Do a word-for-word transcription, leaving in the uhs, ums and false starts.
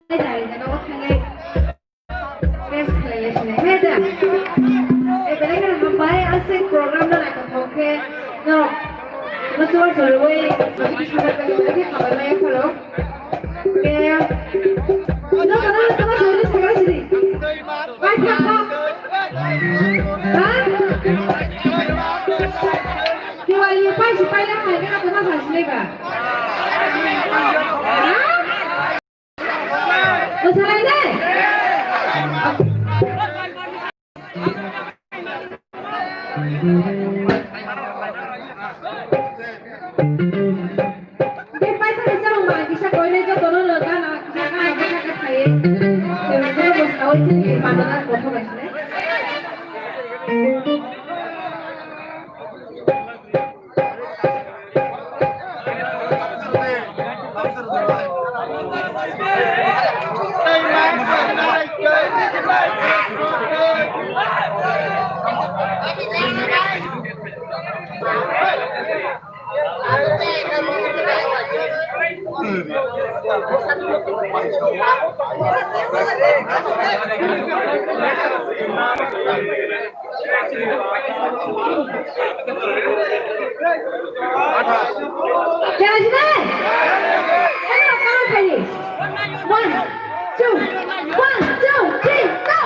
Hai, hai, hai, hai, hai. Test khlaiya sinai. Hai da. Eh, belai kheno hambai, aswk program no naithothok khe no. No chuwar chorwi, no bini sabar bai bai khe khabar maya khoro. Ke. No, no, no, no, no, no, no, no, no. Pai thak thak. Ha? Diwali pai si pai lang hai, kena toma sa sinai ba. Ha? Mosalai de. Bini pai thani chwng ba kisa koinai jotono no gana, kisa gana bwkha kha khai. Tei bono bwskang oi thani panda na kothok bai sinai. One, two, one, two, three, go!